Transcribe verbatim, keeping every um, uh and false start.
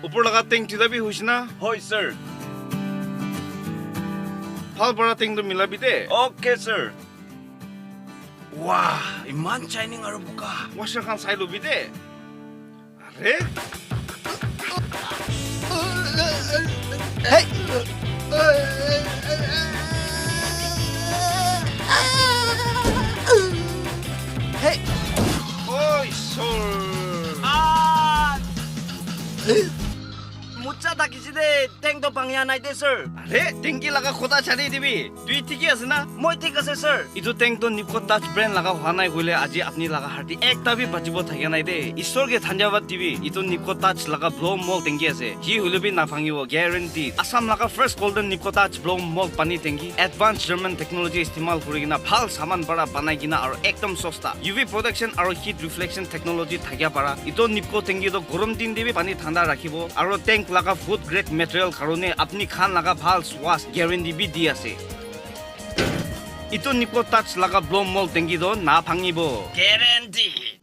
Upor laga tank duita bi hoise na? Hoi, sir. Bhal para tank tu milabi de. Okay, sir. Wah, iman shining aru buka. Washer khan sai lobi de. Are? Hey! Hey! Oi, sir. Ah! Mucha thakise de, tank to bhangya nai de, sir. Are, tanki laga kotha chari dibi. Tui thiki ase na? Moi thik ase, sir. Itu tank to Nipco Touch brand laga hua nai koile aji apni laga harti ekta bi bachibo thakia nai de. Isor ke dhanyabad dibi. Itu Nipco Touch laga blow mold tanki ase. Ji hoile bi nabhangibo, guaranteed. Assam laga first golden Nipco Touch blow mold pani tanki. Advanced German technology istemal kuri kena bhal saman para banai kena aru ekdom sosta. U V protection aru heat reflection technology thakia para. Itu Nipco tanki to gorom din te bi pani thanda rakhibo. Aru tank laga food grade material karone apni khan laga bhal swas guarantee bi di ase. Itu Nipco Touch laga blow mold tanki to na bhangibo. Guarantee.